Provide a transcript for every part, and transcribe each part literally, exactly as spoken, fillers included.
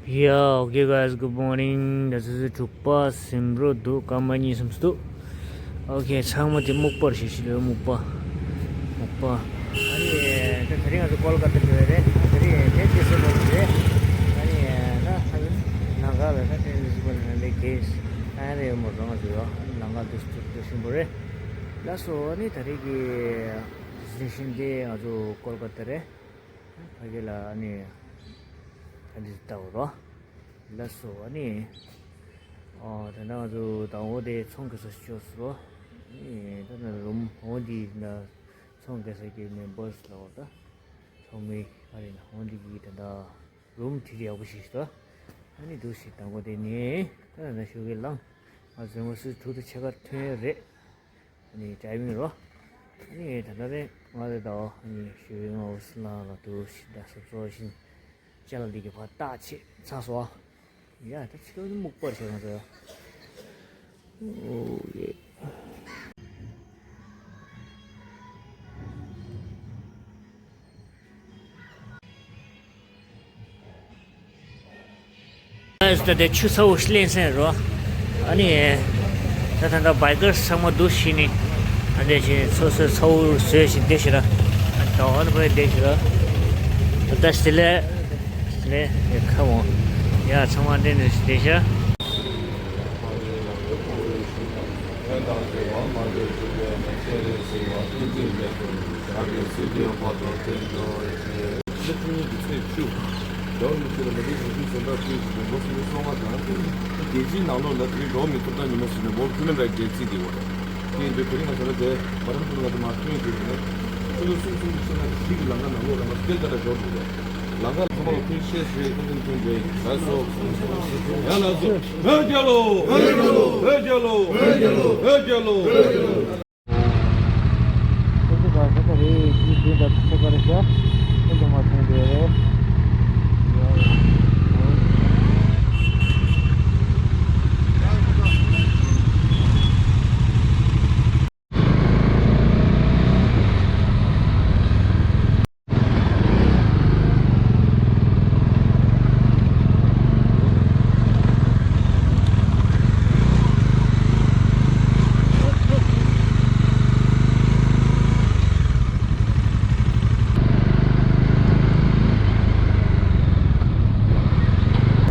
Yeah, okay guys, good morning. ད་ཆུ་ཚོད་དྲུག་པ་ཟིན་འགྲོ་འདུག་སྐར་མ་གཉིས་གསུམ་ཞིག་འདུག Okay, ཚང་མ་དེ་སྨུག་པར་བྱེད་ཤི་ལོས་སྨུག་པ། སྨུག་པ། ཨ་ནི་ད་དེ་རིང་ང་ཚོ་ཀོལ་ཀ་ཏ་འགྲོ་ཡ་རེད། དེ་རིང་ཏེན་ཊི་སི་བོལ་རེད། ཨ་ནི་ད་ལམ་ཁ་ལ་ད་ཏེན་ཊི་སི་བོལ་ནང་ལས་གེས་ཨ་རེ་མོ་རང་ང་ཚོ་ཡོད། ལམ་ཁ་དུ་སྟུར་སྟུར་ཞིམ་པོ་རེད། ལགས་སོ། ཨ་ནི་ད་རེས་ཀྱི་ཌེ་སི་ཊི་ནེ་ཤན་དེ་ང་ཚོ་ཀོལ་ཀ་ཏ་རེད། ཕ་གི་ལ་ཨ་ནི་ད་འདི་ལྟ་བུ་རོ། ལགས་སོ། ཨ་ནི་ཨོ་ད་ནང་དུ་དང་བོ་དེ་ཚོང་གི་ས་ཞོག་སོ། ཨ་ནི་ད་ནང་རུམ་འོ་འདི་ན་ཚོང་གི་ས་ཀྱི་ནས་བྷ་སི་ལ་འོ་ད་ཚོང་མི་ཨ་རེ་ན་འོ་འདི་གི་ད་ད་རུམ་དེ་ཡག་པོ་ཞིག་ཤོག་ཨ་ནི་འདུག་སེ་དང་བོ་དེ་ནས་ད་ནང་ཞོགས་ཀས་ལངས། ང་ཚོ་ངོ་སུ་དྲུག་དང་ཕྱེད་ཀ་ཐོན་ཡོད་རེད། ཨ་ནི་ཌ་རའི་ཝིང་རོ། ཨ་ནི་ད་ལྟ་ནས་ང་རེ་ད་ཨ་ནི་ཞུ་ཡོང་ཨོ་སི་ལ་ལ་དུ་ཤི་ད་སོ་སོ་བཞིན་ཅ་ལ་འདི་གི་ཕ་རྟགས་ཆེ་ཚ་སོ། ཡ་ད་ཕྱི་ལོགས་ནི་སྨུག་པར་བྱས་ང་ཚོ་ཡ། ཨོ་ཡེ། ཨ་ད་དེ་ཆུ་ཚ་བོ་ཞིག་ལེན་སེམས་རོ། ཨ་ནི་ད་ད་ད་བྷའི་ཀར་ཚང་མ་འདུ་ཤེས་ནི་ཨ་འདྲ་ཞིག་སོ་སོའི་ཚ་བོ་བཟོས་ཤིང་བསྡད་ཤི་ར། ཨ་ད་འོ་ན་བས་བསྡད་ཤི་ར། ད་ད་ཞི་ལེ་ནས་ཁ་འོང་ཡ་ཚང་མ་འདྲེན་ནས་བསྡད་ཤི། ཕྱི་ལོ་ཉིས་སྟོང་ཉི་ཤུ་ནས་ཚེས་བཅུ། འགྲོ་བ་མིའི་ཐོབ་ཐང་ཉི་མ་ཞེས་པའི་ལོ་གསུམ་བཅུ་སོ་ལྔ་དང་། རྒྱལ་སྤྱིའི་ནང་ལོགས་ལ་དེ་རིང་འགྲོ་བ་མིའི་ཐོབ་ཐང་ཉི་མ་ཞེས་པའི་World Human Rights Day་བརྩིས་ཏེ་ཡོད་རེད། དེ་ཡིན་དུས་དེ་རིང་ང་ཚོ་ལ་དེ་མ་རན་ཐུ་ལ་ང་ཚོ་མར་ཐོན་ཡོད་དུས་ནས་ཕྱི་ལོ་གསུམ་གསུམ་གྱི་ཕྱི་ལ་གཞིས་ཀྱི་ལམ་ཁ་ནང་ལོགས་ལ་ང་ཚོ་སྐད་ཆ་ལ་འབྱོར་འདུག་རེད། ལམ་ཁ་ཚང་མ་ལ་ཐུགས་རྗེ་ཆེ་ཞུ་ཡ་ཡིན། ཁ་སང་ཐུན་རེད་ལགས་སོ། ཡ་ལགས་སོ། བོད་རྒྱལ་ལོ། བོད་རྒྱལ་ལོ། བོད་རྒྱལ་ལོ། བོད་རྒྱལ་ལོ། ཁོ་ཚོ་ག་ས་ཁ་རེད་ཅི་བྱེད་འདྲ་ཁོ་ག་རེ་ཤ་ཁོ་ཚོ་མ་མཐོང་དེ་རེད།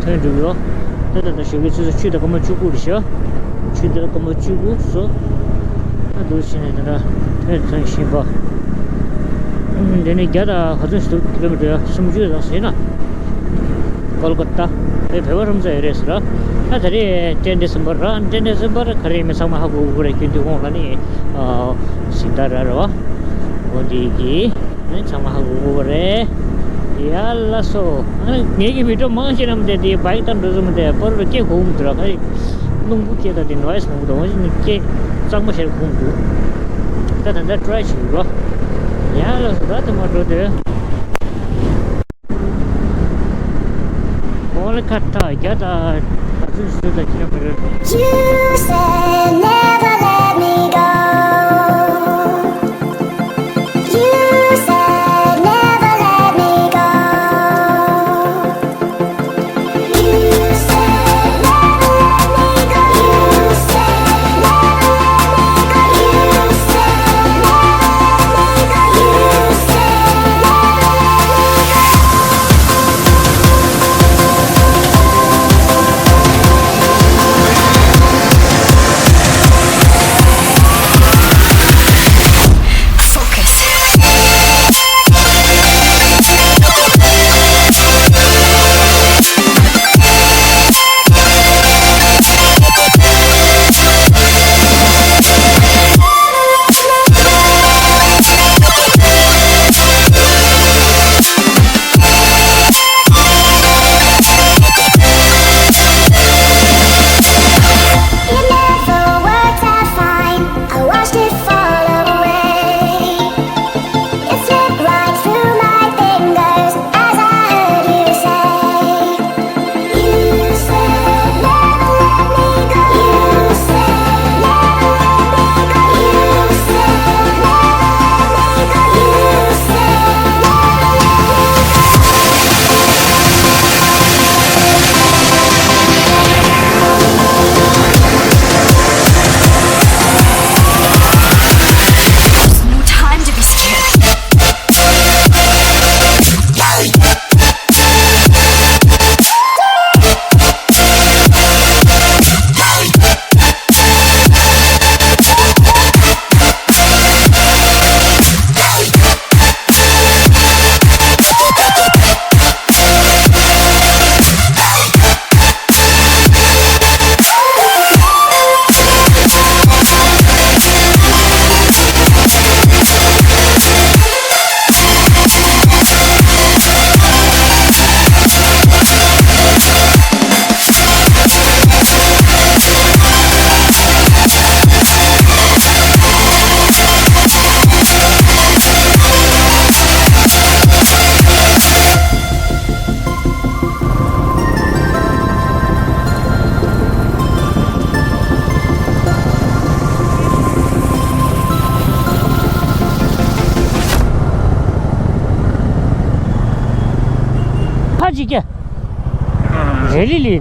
ཐོན་འགྲོ་གི་ཡོད། ད་ད་ད་ཞོགས་ཀའི་ཆུ་ཚོད་བཅུ་དང་སྐར་མ་བཅུ་དགུ་རེད་ཤག་ཆུ་དེ་ལ་སྐར་མ་བཅུ་དགུ་སོ། ད་འདུག་བྱས་ནས་དེ་འདྲ་ཐོན་ཐོན་བཞིན་པ། འདི་ནི་བརྒྱ་དང་ག་ཚོད་ཞིག་འདུག་ཀི་ལོ་མི་ཊར་སུམ་ཅུ་ཙམ་ཟིན་ན། ཀོལ་ཀ་ཏ། དེ་བོད་པ་ཁྲོམ་ས་ཡོད་རེད་ཟེར་ར། ད་ད་རེས་ཏན་ཏན་སིམ་པར་ར་ཏན་ཏན་སིམ་པར་ག་རེ་མི་ཚང་མ་ཧ་གོ་གོ་རེད་ཀྱི་འདུག་ཁོང་ལ་ནི། སིག་ད་ར་ར་བ། འོ་འདི་གི། ཨ་ནི་ཚང་མ་ཧ་གོ་གོ་རེད། ཡ་ལ་སོ། ཨ་ནི་ངེད་ཀྱི་བི་ཌིའོ་མང་ཆེ་རྣམས་དེ་དེ་བྷའིཀ་དང་འགྲོ་ཙམ་དེ་པར་རུ་སྐད་གོ་གི་མི་འདུག་ར་ཁ་རེ། རླུང་བུ་སྐད་དང་དེ་ནོ་ཡི་སི་མང་པོ་འདུག་འོ་ནི་སྐད་གཙང་མ་བྱས་གོ་གི་མི་འདུག་ད་ད་ད་ཊི་རའི་བྱེད་རོགས། ཡ་ལ་སོ་ད་དེ་མ་འགྲོ་དེ། ཀོལ་ཀ་ཏ་བརྒྱ་དང་ག་ཚོད་ཞིག་ལ་ཁྱད་པར་ཡོད། You said never let me go. You said never let me go. You said never let me go. You said never let me go. You said never let me go. You said never let me go. རེ་ལི་ལི།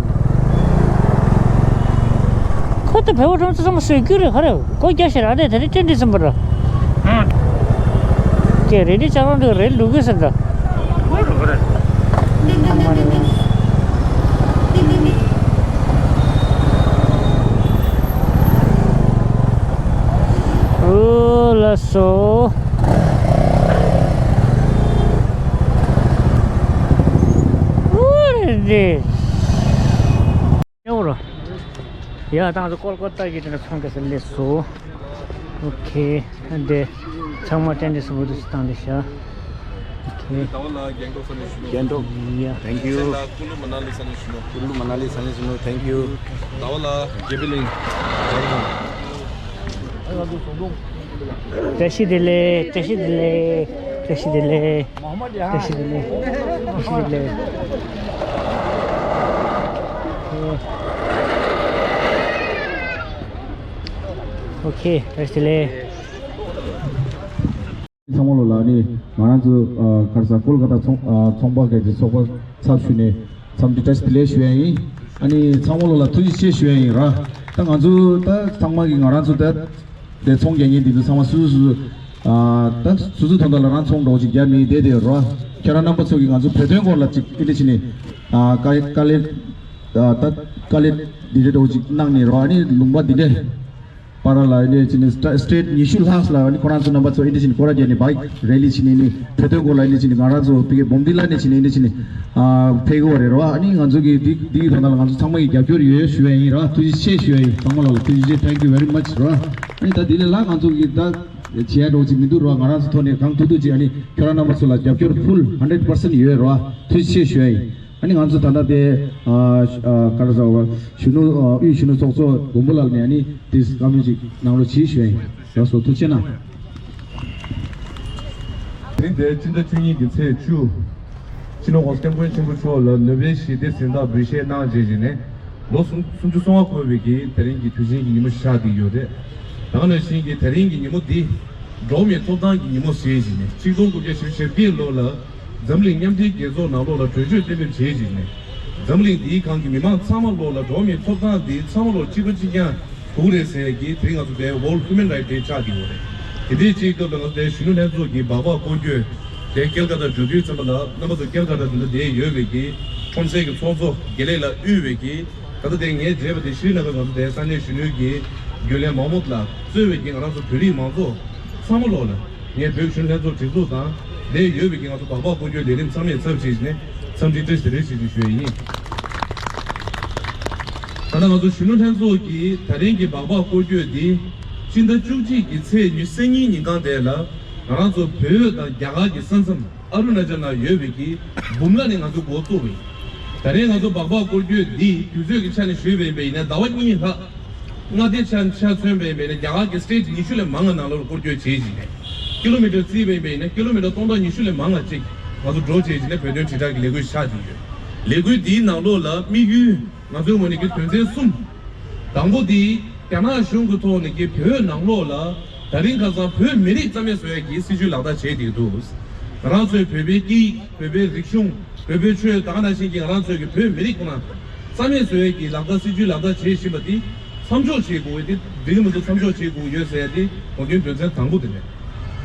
ཁོ་ད་བོད་པ་ཁྲོམ་ཚོ་ཚང་མ་སོས་རྒྱུ་རེད་ཁ་རེད། སྒོ་རྒྱག་ཤེས་ར་དེ་དེ་རིང་ཏྲེན་ཏྲེན་ཟིན་པ་ར། ཀྱེ་རེ་ལི་ཅག་རང་འདི་རེ་ལུག་གི་ཟེར་ད། ཨོ་ལ་སོ། What is this? ཡོང་རོ། ཡ་ད་ང་ཚོ་ཀོལ་ཀོ་ཏ་གི་དེ་ནས་ཚོང་ཁ་སར་སླེབས་སོ། ཨོ་ཁེ། འདི་ཚང་མ་ཏྲེན་ཏྲེན་ཟིན་པོ་དུ་སུ་བཏང་འདི་ཤ། ཨོ་ཁེ། ཟླ་བ་ལ་རྒྱང་ཐོག་ས་གནས་ཞུ་ནོ། རྒྱང་ཐོག་ཡ། Thank you. ལ་ཀུ་ལུ་མ་ན་ལི་ས་གནས་ཞུ་ནོ། ཀུ་ལུ་མ་ན་ལི་ས་གནས་ཞུ་ནོ། Thank you. ཟླ་བ་ལ་རྒྱལ་པི་གླིང་། བཀྲ་ཤིས་བདེ་ལེགས། བཀྲ་ཤིས་བདེ་ལེགས། བཀྲ་ཤིས་བདེ་ལེགས། བཀྲ་ཤིས་བདེ་ལེགས། བཀྲ་ཤིས་བདེ་ལེགས། ཨོ་ཁེ། བཀྲ་ཤིས་བདེ་ལེགས། ཚང་མ་ལོ་ལ་ནི་ང་རང་ཚོ་ཨ་ག་རེ་ཟ་ཀོལ་ཀ་ཏ་ཚོང་ཨ་ཚོང་པ་སྐད་ཀྱི་ཚོགས་པ་ཚབ་ཞུས་ནས་འཚམས་འདྲི་བཀྲ་ཤིས་བདེ་ལེགས་ཞུ་ཡ་ཡིན། ཨ་ནི་ཚང་མ་ལོ་ལ་ཐུགས་རྗེ་ཆེ་ཞུ་ཡ་ཡིན་ར། ད་ང་ཚོ་ད་ཚང་མ་གི་ང་རང་ཚོ་ད་དེ་ཚོང་རྒྱག་མཁན་འདི་ཚོ་ཚང་མ་སུ་སུ་སུ་ཨ་ད་སུ་སུ་དོན་དག་ལ་རང་ཚོང་འགྲོ་ཅིག་རྒྱག་མི་བསྡད་དེ་ར། ཁྱེད་རང་རྣམ་པ་ཚོ་གི་ང་ཚོ་བོད་དོན་སྐོར་ལ་ཅིག་ཨི་འདྲ་བྱས་ནས་ཨ་དཀའ་དཀའ་ལས་ད་ད་དཀའ་ལས་འདི་འདྲ་འགྲོ་ཅིག་གནང་ནས་ར། ཨ་ནི་ལུང་པ་འདི་འདྲ། པ་ར་ལ་ཨིན་ཌི་ཅི་ནི་སི་ཊེ་ཊི་ཉི་ཤུ་ལྷག་ལ་ཨ་ནི་ཁོ་རང་ཚོ་རྣམ་པ་ཚོ་ཨིན་ཌི་ཅི་ནི་སྐོར་ར་རྒྱག་ནི་བའིཀ་རེ་ལི་བྱས་ནི་ནི་བོད་དོན་སྐོར་ལ་ཨིན་ཌི་ཅི་ནི་ང་རང་ཚོ་ཕ་གི་འབུམ་སྡེ་ལ་ནི་བྱས་ནི་ཨིན་ཌི་ཅི་ནི་ཨ་ཕེབས་ཀྱི་ཡོད་རེད་ར། ཨ་ནི་ང་ཚོ་གི་འདི་འདི་གི་དོན་དག་ལ་ང་ཚོ་ཚང་མ་གི་རྒྱབ་སྐྱོར་ཡོད་ཞུ་ཡ་ཡིན་ར། ཐུགས་རྗེ་ཆེ་ཞུ་ཡ་ཡིན། ཚང་མ་ལ་ལ་ཐུགས་རྗེ་ཆེ། Thank you very much ར། ཨ་ནི་ད་འདི་ལས་ལ་ང་ཚོ་གི་ད་བྱེད་ཡ་འགྲོ་ཅིག་མི་འདུག་ར། ང་རང་ཚོ་ཐོག་ནས་གང་ཐུབ་ཐུབ་ཅིག་ཨ་ནི་ཁྱོད་རང་རྣམ་པ་ཚོ་ལ་རྒྱབ་སྐྱོར་ཕུལ་ཧན་ཌེ་རེ་ཊི་པར་སེན་ཊི་ཡོད་ར། ཐུགས་རྗེ་ཆེ་ཞུ་ཡ་ཡིན། ཨ་ནི་ང་ཚོ་ད་ལྟ་དེ་ཨ་ཨ་ག་རེ་ཟེར་བ་གཞོན་ནུ་ཨ་དབུས་གཞོན་ནུ་ཚོགས་གཙོ་མགོན་པོ་ལགས་ནས་ཨ་ནི་དེ་བཀའ་མོལ་ཅིག་གནང་རོགས་གྱིས་ཞུ་ཡ་ཡིན། ལགས་སོ། ཐུགས་རྗེ་གནང་། དེ་རིང་དེ་སྤྱི་ཟླ་བཅུ་གཉིས་ཀྱི་ཚེས་བཅུ། སྤྱི་ནོར་༸གོང་ས་༸སྐྱབས་མགོན་ཆེན་པོ་མཆོག་ལ་ནོ་བེལ་ཞི་བདེ་གཟེངས་རྟགས་འབུལ་བཞེས་གནང་རྗེས་བཞིན་ནས་ལོ་སུམ་སུམ་ཅུ་སོ་ལྔ་འཁོར་བའི་གི་དེ་རིང་གི་དུས་ཆེན་གྱི་ཉིན་མོ་ཞིག་ཆགས་བསྡད་ཡོད་རེད། ད་ག་ནང་བཞིན་གྱི་དེ་རིང་གི་ཉིན་མོ་འདི་འགྲོ་བ་མིའི་ཐོབ་ཐང་གི་ཉིན་མོ་ཞེས་བཞིན་ནས་ཆིག་སྟོང་དགུ་བརྒྱ་བཞི་བཅུ་ཞེ་བརྒྱད་ལོ་ལ། འཛམ་གླིང་མཉམ་འབྲེལ་རྒྱལ་ཚོགས་ནང་ལོགས་ལ་གྲོས་ཆོད་གཏན་འབེབས་བྱས་རྗེས་ནས། འཛམ་གླིང་འདིའི་སྒང་གི་མི་མང་ཚང་མ་ལོགས་ལ་འགྲོ་བ་མིའི་ཐོབ་ཐང་འདི་ཚང་མ་ལོགས་གཅིག་པ་གཅིག་རྐྱང་དགོས་རེད་ཟེར་གྱི་དེ་རིང་ང་ཚོ་དེ་World Human Rights Day ཆགས་ཀྱི་ཡོད་རེད། དེ་འདྲའི་ཅིག་སྐབས་ལ་ང་ཚོ་དེ་གཞོན་ནུ་ལྷན་ཚོགས་ཀྱི་སྦག་སྦག་སྐོར་སྐྱོད་དེ་ཀལ་ཀ་ཏ་འགྲོ་དུས་ཙམ་པ་ལ་རྣམ་པ་ཚོ་ཀལ་ཀ་ཏ་འདི་ལ་བསྡད་ཡོད་པའི་གི་ཁྲོམ་སའི་གི་ཚོགས་གཙོ་དགེ་ལེགས་ལགས་དབུས་པའི་གི་ད་ལྟ་དེ་ངས་མཇལ་བ་དེ་ཤྲི་ན་གར་ང་ཚོ་དེ་ས་གནས་གཞོན་ནུའི་གི་རྒྱུན་ལས་མང་མོ་ལགས་གཙོས་པའི་གི་ང་རང་ཚོ་བོད་རིགས་མང་ཚོགས་ཚང་མ་ལོགས་ལ། ངས་བོད་གཞོན་ལྷན་ཚོགས་སྒྲིག་འཛུགས་དང་ལས་ཡོད་པའི་གི་ང་ཚོ་སྦག་སྦག་སྐོར་སྐྱོད་ལས་རིམ་ཚང་མས་ཚབ་བྱས་ནས་འཚམས་འདྲི་བཀྲ་ཤིས་བདེ་ལེགས་ཞུ་རྒྱུ་ཞུ་ཡ་ཡིན། ད་ལྟ་ང་ཚོ་གཞོན་ནུ་ལྷན་ཚོགས་ཀྱི་ད་རིང་གི་སྦག་སྦག་སྐོར་སྐྱོད་འདི་སྤྱི་ཟླ་བཅུ་གཅིག་གི་ཚེས་ཉི་ཤུ་རྩ་གཉིས་ཉིན་གང་དེ་ལ་ང་རང་ཚོ་བོད་དང་རྒྱ་གར་གྱི་ས་མཚམས་ཨ་རུ་ན་ཅལ་ནང་ཡོད་པའི་གི་འབུམ་ལ་ནས་ང་ཚོ་འགོ་བཙུགས་པ་ཡིན། ད་རིང་ང་ཚོ་སྦག་སྦག་སྐོར་སྐྱོད་འདི་དུས་ཚོད་ཀྱི་ཆ་ནས་ཞུས་པ་ཡིན་པ་ཡིན་ན་ཟླ་བ་གཉིས་ལྷག་མངའ་སྡེ་ཆ་ཆ་མཚོན་པ་ཡིན་པས་ན་རྒྱ་གར་གྱི་སི་ཊེ་ཊི་ཉི་ཤུ་ལས་མང་བ་ནང་ལོགས་ལ་སྐོར་སྐྱོད་བྱེད་བཞིན་ནས། ཀི་ལོ་མི་ཊར་བརྩིས་པ་ཡིན་པས་ན་ཀི་ལོ་མི་ཊར་སྟོང་ཕྲག་ཉི་ཤུ་ལས་མང་བ་ཅིག་ང་ཚོ་འགྲོ་བྱེད་བཞིན་ནས་བོད་དོན་དྲིལ་བསྒྲགས་ཀྱི་ལས་འགུལ་ཆགས་བསྡད་ཡོད། ལས་འགུལ་འདིའི་ནང་ལོགས་ལ་དམིགས་ཡུལ་ང་ཚོའི་ངོས་ནས་ཀྱི་དོན་ཚན་གསུམ། དང་པོ་དེ་རྒྱ་ནག་གཞུང་གི་ཐོག་ནས་ཀྱི་བོད་ནང་ལོགས་ལ་ད་རིང་ཁ་སང་བོད་མི་རིགས་རྩ་མེད་བཟོ་ཡས་ཀྱི་སྲིད་བྱུས་ལག་བསྟར་བྱེད་བསྡད་འདུག་ང་རང་ཚོའི་བོད་པའི་སྐད་ཡིག་བོད་པའི་རིག་གཞུང་། བོད་པའི་ཆོས། ད་ག་ནང་བཞིན་གྱི་ང་རང་ཚོའི་གི་བོད་མི་རིགས་ཁོ་ན་རྩ་མེད་བཟོ་ཡས་ཀྱི་ལག་བསྟར་སྲིད་བྱུས་ལག་བསྟར་བྱེད་བཞིན་པ་འདི་མཚམས་འཇོག་བྱེད་དགོས་འདི་འགྲིག་གི་མི་འདུག་མཚམས་འཇོག་བྱེད་དགོས་ཡོད་ཟེར་ཡ་འདི་དགོངས་དོན་དོན་ཚན་དང་པོ་དེ་རེད།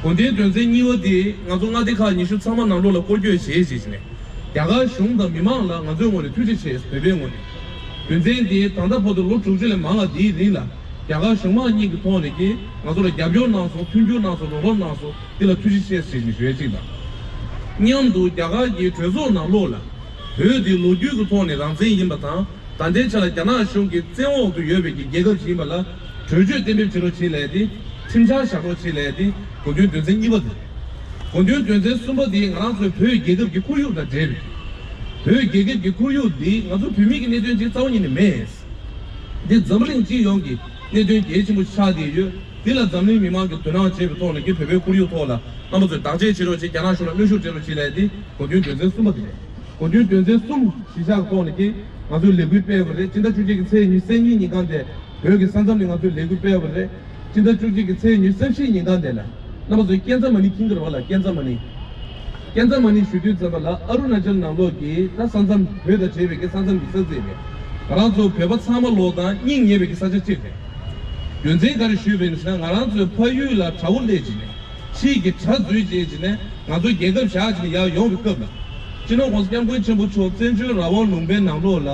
དགོངས་དོན་དོན་ཚན་གཉིས་པ་འདི་ང་ཚོ་མངའ་སྡེ་ཁག་ཉི་ཤུ་ཚང་མ་ནང་ལོགས་ལ་སྐོར་སྐྱོད་བྱེད་བྱེད་བཞིན་ནས་རྒྱ་གར་གཞུང་དང་མི་མང་ལ་ང་ཚོའི་ངོས་ནས་ཐུགས་རྗེ་ཆེ་བོད་པའི་ངོས་ནས། དོན་ཚན་འདི་ད་ལྟ་བར་དུ་ལོ་དྲུག་ཅུ་ལས་མང་བ་འདིའི་རིང་ལ་རྒྱ་གར་གཞུང་མང་གཉིས་ཀྱི་ཐོག་ནས་ཀྱི་ང་ཚོ་ལ་རྒྱབ་སྐྱོར་གནང་སོང་མཐུན་འགྱུར་གནང་སོང་རོགས་རམ་གནང་སོང་། འདི་ལ་ཐུགས་རྗེ་ཆེ་ཞེས་ཞུ་ཡ་གཅིག་དང་། མཉམ་དུ་རྒྱ་གར་གྱི་གྲོས་ཚོགས་ནང་ལོགས་ལ་བོད་འདི་ལོ་རྒྱུས་ཀྱི་ཐོག་ནས་རང་བཙན་ཡིན་པ་དང་ད་ལྟའི་ཆ་ལ་རྒྱ་ནག་གཞུང་གི་བཙན་འོག་ཏུ་ཡོད་པའི་གི་རྒྱལ་ཁབ་ཅིག་ཡིན་པ་ལ་གྲོས་ཆོད་གཏན་འབེབས་བྱེད་རོགས་བྱེད་ལབ་ཡ་དེ་ཁྲིམས་འཆར་བཞག་རོགས་བྱེད་ལབ་ཡ་དེ་དགོངས་དོན་དོན་ཚན་གཉིས་པ་དེ་རེད། དགོངས་དོན་དོན་ཚན་གསུམ་པ་དེ་ང་རང་ཚོའི་བོད་རྒྱལ་ཁབ་ཀྱི་ཁོར་ཡུག་དང་འབྲེལ་བའི་བོད་རྒྱལ་ཁབ་ཀྱི་ཁོར་ཡུག་འདི་ང་ཚོ་བོད་མི་གི་གནད་དོན་ཅིག་རྩ་བ་ཉིད་ནས་མེད། འདི་འཛམ་གླིང་སྤྱི་ཡོངས་ཀྱི་གནད་དོན་གལ་ཆེན་པོ་ཆགས་བསྡད་ཡོད། འདི་ལ་འཛམ་གླིང་མི་མང་གིས་དོ་སྣང་བྱེད་པའི་ཐོག་ནས་ཀྱི་བོད་པའི་ཁོར་ཡུག་ཐོག་ལ་རྣམ་པ་ཚོས་བདག་གཅེས་བྱེད་རོགས་བྱེད། རྒྱ་ནག་གཞུང་ལ་གནོན་ཤུགས་སྤྲད་རོགས་བྱེད་ལབ་ཡ་འདི་དགོངས་དོན་དོན་ཚན་གསུམ་པ་དེ་རེད། དགོངས་དོན་དོན་ཚན་གསུམ་གཞི་བཞག་ཐོག་ནས་ཀྱི་ང་ཚོས་ལས་འགུལ་སྤེལ་བ་རེད། སྤྱི་ཟླ་བཅུ་གཅིག་གི་ཚེས་ཉི་ཤུ་རྩ་གཉིས་ཉིན་གང་དེ་བོད་ཀྱི་ས་མཚམས་ནས་ང་ཚོས་ལས་འགུལ་སྤེལ་བ་རེད། སྤྱི་ཟླ་བཅུ་གཅིག་གི་ཚེས་ཉི་ཤུ་རྩ་བཞི་ཉིན་གང་དེ་ལ་རྣམ་པ་ཚོས་ཀན་ཛ་མ་ནི་མཁྱེན་གྱི་རེད་བ་ལ། ཀན་ཛ་མ་ནི། ཀན་ཛ་མ་ནི་ཞུ་དུས་ཙམ་པ་ལ་ཨ་རུ་ན་ཅལ་ནང་ལོགས་ཀྱི་ད་ས་མཚམས་བོད་དང་འབྲེལ་བའི་གི་ས་མཚམས་ཀྱི་ས་ཚིགས་རེད། ང་རང་ཚོ་བོད་པ་ཚང་མ་ལོག་དང་སྙིང་ཉེ་བའི་གི་ས་ཆ་གཅིག་རེད། རྒྱུ་མཚན་ག་རེ་ཞུས་པ་ཡིན་ཟེར་ན་ང་རང་ཚོའི་ཕ་ཡུལ་ལ་དགྲ་བོ་སླེབས་བྱས་ནས་ཕྱིའི་གི་དགྲ་འཛུལ་བྱས་བྱས་ནས་ང་ཚོ་རྒྱལ་ཁབ་བཞག་བྱས་ནས་ཡར་ཡོང་བའི་སྐབས་ལ། སྤྱི་ནོར་༸གོང་ས་༸སྐྱབས་མགོན་ཆེན་པོ་མཆོག་བཙན་བྱོལ་རང་དབང་ལུང་པའི་ནང་ལོགས་ལ་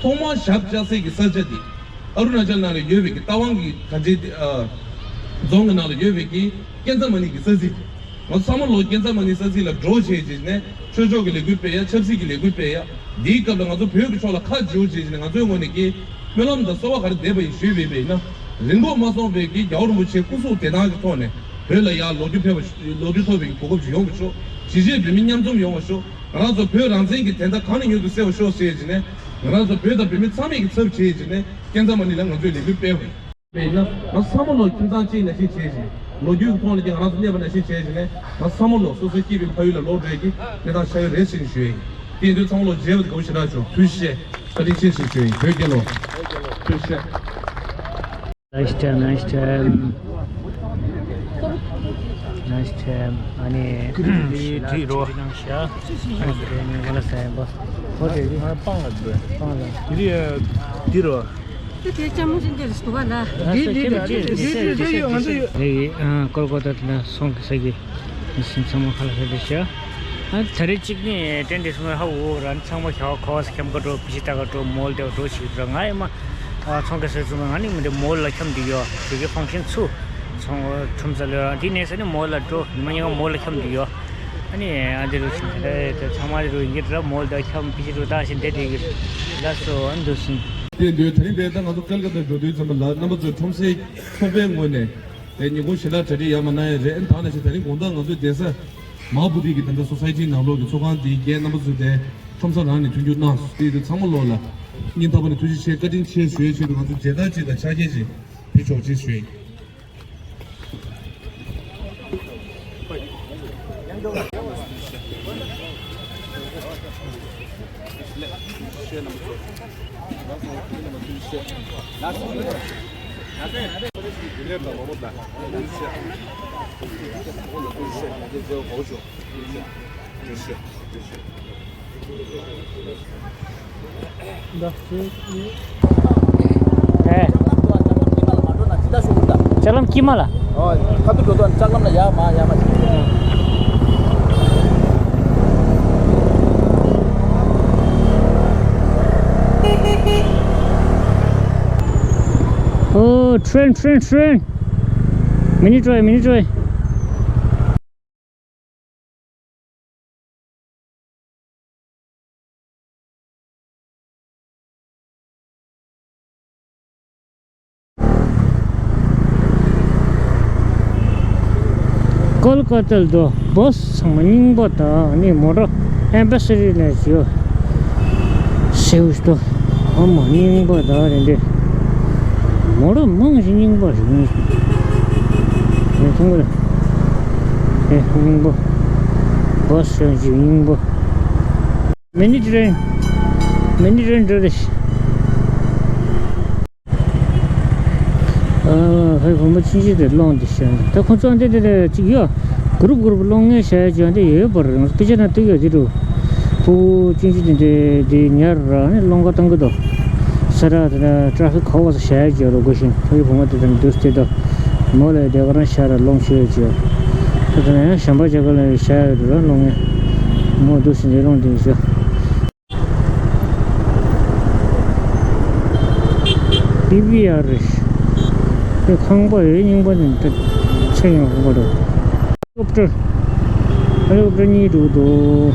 ཐོག་མར་ཞབས་བཅགས་སའི་གི་ས་ཆ་དེ། ཨ་རུ་ན་ཅལ་ནང་ལ་ཡོད་པའི་གི་རྟ་དབང་གི་ག་ཚོད་དེ་ཨ། རྫོང་གི་ནང་ལ་ཡོད་པའི་གི་ཀན་ཛ་མ་ནི་གི་ས་ཚིགས། ང་ཚོ་ཚང་མ་ལོ་ཀན་ཛ་མ་ནི་ས་ཚིགས་ལ་འགྲོ་བྱས་བྱས་ནས་ཆོས་ཕྱོགས་ཀྱི་ལས་འགུལ་སྤེལ་ཡ། ཆབ་སྲིད་ཀྱི་ལས་འགུལ་སྤེལ་ཡ། འདིའི་སྐབས་ལ་ང་ཚོ་བོད་ཀྱི་ཕྱོགས་ལ་ཁ་བྱེའུ་བྱས་བྱས་ནས་ང་ཚོའི་ངོས་ནས་ཀྱི་སྨོན་ལམ་དང་གསོལ་བ་ག་རེ་འདེབས་པ་ཡིན་ཞུས་པ་ཡིན་ན། རིང་པོ་མ་སོང་བའི་གི་རྒྱལ་བ་རིན་པོ་ཆེ་སྐུ་གཟུགས་བདེ་ཐང་གི་ཐོག་ནས་བོད་ལ་ཡར་ལོ་རྒྱུས་ཕེབས་པ་ལོ་རྒྱུས་ཐོགས་པའི་གོ་སྐབས་ཤིག་ཡོང་བ་ཤོག་གཞིས་བྱེས་བོད་མི་མཉམ་འཛོམས་ཡོང་བ་ཤོག་ང་རང་ཚོ་བོད་རང་བཙན་གྱི་དན་རྟགས་གང་ནས་མྱུར་དུ་གསལ་བ་ཤོག་ཟེར་བྱས་ནས། ང་རང་ཚོ་བོད་དང་བོད་མི་ཚང་མས་ཀྱི་ཚབ་བྱས་བྱས་ནས་ཀན་ཛ་མ་ནི་ལ་ང་ཚོས་ལས་འགུལ་སྤེལ་བ་ཡིན་ན། ང་ཚང་མ་ལོ་ཁྱིམ་ཚང་གཅིག་ནང་བཞིན་བྱས་བྱས། ལོ་རྒྱུས་ཀྱི་ཐོག་ནས་ཀྱང་ང་རང་ཚོ་གནས་པ་ནང་བཞིན་བྱས་བྱས་ནས་ང་ཚང་མ་ལོ་སོ་སོའི་སྐྱིད་པའི་ཕ་ཡུལ་ལ་ལོག་འགྲོ་ཡ་གི་གནས་སྟངས་ཆགས་ཡོད་རེད་ཟེར་ནས་ཞུ་ཡ་ཡིན། དེ་ཡིན་དུས་ཚང་མ་ལོ་མཇལ་བ་དེ་དགའ་པོ་ཞེ་དྲག་བྱུང་། ཐུགས་རྗེ་ཆེ། བཀའ་དྲིན་ཆེ་ཟེར་ཞུ་ཡ་ཡིན། བོད་རྒྱལ་ལོ། བོད་རྒྱལ་ལོ། ཐུགས་རྗེ་ཆེ། Nice time, nice time. Nice time. ཨ་ནི་ཀུ་རེ་ཀུ་རེ་ཀུ་རེ་ནང་བཞག་ཨ་ནི་ཀུ་རེ་ནི་ག་ལ་ཟ་ཡིན་པ། ཧོ་དེ་རེད། ང་སྤང་ལ་འགྲོ། སྤང་ལ། དེ་རེད། འདི་རོ། དེ་དེ་ལྕམ་མོ་ཅན་དེ་རེད་འདུག་ག་ལ། འདི་འདི་འདི་འདི་འདི་འདི་ཡོད། ང་ཚོ་ཡོད། ཨ་ཀོལ་ཀོ་ཏ་དེ་ན་སོང་གི་ས་གི་མི་སེམས་ཚང་མ་ཁ་ལ་ཧད་དེ་ཤ། ཨ་ད་རེས་གཅིག་ནི་ཏན་ཏན་སོང་ཧ་འུ་ར་ཚང་མ་ཤ་ཁ་བ་ས་ཁྱམ་ཀ་འགྲོ་པི་ཤི་ཏ་ཀ་འགྲོ་མོལ་དེ་འགྲོ་ཞིག་འགྲོ། ང་ཡི་མ་ཚོང་ཁ་ས་ཚུ་མ་ང་ནི་མི་འདི་མོལ་ལ་ཁྱམ་འདི་ཡོད་དེ་གི་ཕང་ཤན་ཚུ་ཚོང་ཁྲོམ་ས་ལོ་འདི་ནས་ས་ནི་མོལ་ལ་འགྲོ་ཉི་མ་ཉི་མ་མོལ་ལ་ཁྱམ་འདི་ཡོད། ཨ་ནི་ཨ་འདི་རུ་ཞིག་ད་ཚང་མ་འདི་རུ་ཡིན་གི་འདྲ་མོལ་དེ་ཁྱམ་པི་ཤི་རུ་ད་ཞིག་འདི་དེ་གི་ལ་སོ་ཨ་འདུ་སིན། དེ་འདོད་ད་རིང་དེ་ད་ང་ཚོ་ཀལ་ཀ་ཏ་འགྲོ་དུས་ཙམ་པ་ལ་རྣམ་པ་ཚོའི་ཁྲོམ་སའི་ཚོགས་པའི་ངོས་ནས། དེ་ཉིན་གུང་ཞེ་དྲག་གྲ་སྒྲིག་ཡག་མ་གནང་ཡ་རེད། ཨ་ནི་ད་ནང་བཞིན་ད་རིང་དགོང་དག་ང་ཚོའི་གདན་ས་མ་ཧཱ་བོ་དྷི་གི་ད་ལྟ་སོ་སའི་ཊི་ནང་ལོགས་ཀྱི་ཚོགས་ཁང་འདིའི་རྒྱལ་རྣམ་པ་ཚོས་དེ་ཁྲོམ་ས་རང་ནས་མཐུན་འགྱུར་གནང་སོང་། དེ་དུས་ཚང་མ་ལོག་ལ་སྙིང་ཐག་པ་ནས་ཐུགས་རྗེ་ཆེ་བཀའ་དྲིན་ཆེ་ཞུ་ཡའི་ཆེད་དུ་ང་ཚོ་མཇལ་དར་ཅིག་དང་ཕྱག་འཁྱེར་ཅིག་ཕུལ་ཆོག་ཅེས་ཞུ་ཡ་ཡིན། ལྕགས་ལམ་དཀྱིལ་མ་ལ། ཨོ། ཁ་ཐུག་འགྲོ་དོན་ལྕགས་ལམ་ལ་ཡར་མར་ཡར་མར་བྱེད། Oh, train, train, train. Mini train, mini train. ཀོལ་ཀ་ཏ་ལ་འགྲོ་བཱ་སི་ཚང་མ་རྙིང་པ་དང་ནི་མོ་ཊ་ཨེམ་བྷ་སི་རི་ནས་བྱོས། སེའུ་ཤི་ཏོ། ཨ་མ་རྙིང་པ་དང་རེད་འདི། མོ་ཊ་མང་ཞིག་རྙིང་པ་ཞིག་རྙིང་ཞིག་རེད་མཐོང་གི་རེད། ཨེ་རྙིང་པ། བཱ་སི་ཞིག་རྙིང་པ། མི་ནི་ཊི་རེན། མི་ནི་ཊི་རེན་འགྲོ་རེད། ཨ་ཧོའི་བུ་མོ་ཆུང་ཆུང་དེ་སློང་དེ་བྱས་ནས་ད་ཁོ་ཚོ་འདི་དེ་དེ་གཅིག་ཡོད། གུ་རུབ་གུ་རུབ་སློང་ངེས་བྱས་ཀྱང་དེ་ཡོད་པར་དཔེ་ཆ་ན་ལྟོས་ཡོད་དེ་འགྲོ། ཕྲུ་གུ་ཆུང་ཆུང་དེ་དེ་དེ་ཉར་ར་ནི་སློང་ག་བཏང་གི་འདུག་ས་ར་དེ་ན་ཊ་ར་ཕིག་ཁོག་པ་ས་བྱས་ཀྱི་རོ་དགོས་ཤིང་ཕ་གི་བུ་མོ་དེ་དང་འདུག་སྟེ་ད་མོ་ལ་དེ་ག་རང་ཤ་ར་སློང་ཤོད་ཀྱི་ད་དེ་ན་ཡང་ཞམ་པ་ཅག་ག་ལ་བྱས་ཡོད་དེ་ར་སློང་ངེས་མོ་འདུག་སེ་འདི་སློང་དེ་བྱས། པི་བི་ཨར་རེད། དེ་ཁང་པ་རེད་རྙིང་པ་ནི་འདི་ཚེ་ཡང་ཁང་པ་རེད། ཧེ་ལི་ཀོབ་ཊར། ཧེ་ལི་ཀོབ་ཊར་གཉིས་འགྲོ་གི་འདུག་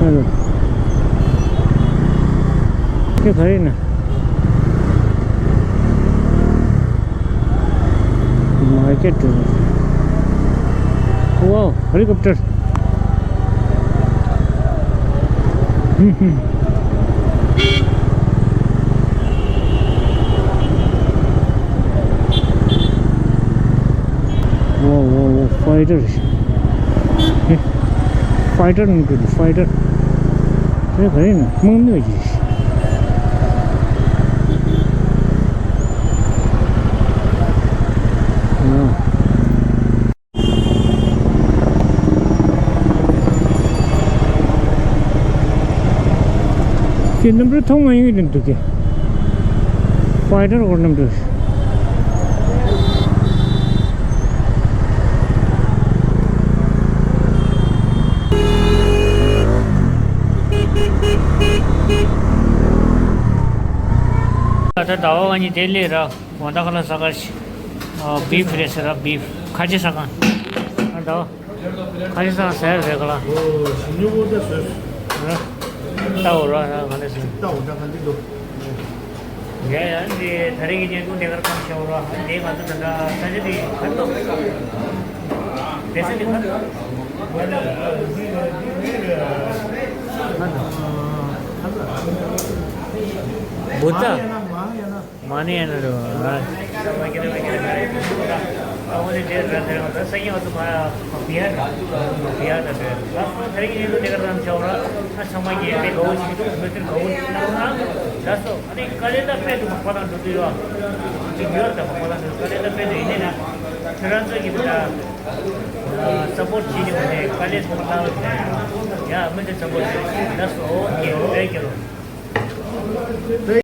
ཧེ་ལོ། དེ་ག་རེ་ན། མར་ཀེ་ཊི་འགྲོ། ཝའོ། ཧེ་ལི་ཀོབ་ཊར། ཝའོ་ཝའོ་ཝའོ། ཕའི་ཊར། ཧེ། ཕའི་ཊར་ནང་འགྲོ་ཕའི་ཊར། དེ་ག་རེ་ན་དམག་མི་ཡིན། ཨ། གནམ་གྲུ་མཐོང་མ་ཡོང་གི་འདུག་གི། སྤའི་ཌར་གོ་གནམ་གྲུ། ད་ཟླ་བ་ང་གཉིས་དེ་སླེབས་ར། དགོང་དག་ཁ་ལག་ཟ་གར་ཞིག་ཨ། བིབ་རེད་ཟེར་ར། བིབ། ཁ་ཆེ་ཟ་ག་ཨ། ཟླ་བ། ཁ་ཆེ་ཟ་ག་ཟེར་རེད་ག་ལ། ཨོ། ཞིམ་ཉོ་བོ་ད་བཟོས། ར། ལྟ་འོ་ར། ཨ། ག་ལེ་ཟེར། ལྟ་འོ་ད་ག་འདི་འདུག་ཡ་ཡ། འདི་ད་རེས་ཀྱི་བརྙན་ཐུང་དེ་གར་གཏོང་ཤོག་ར། འདི་ང་ཚོ་ད་ལྟ་ས་ཆ་འདི་ག་འདུག་དེ་ས་འདི་ག་འདུག་བུ་ད། མ་ནི་ཡ་ན་རོ། ཨ།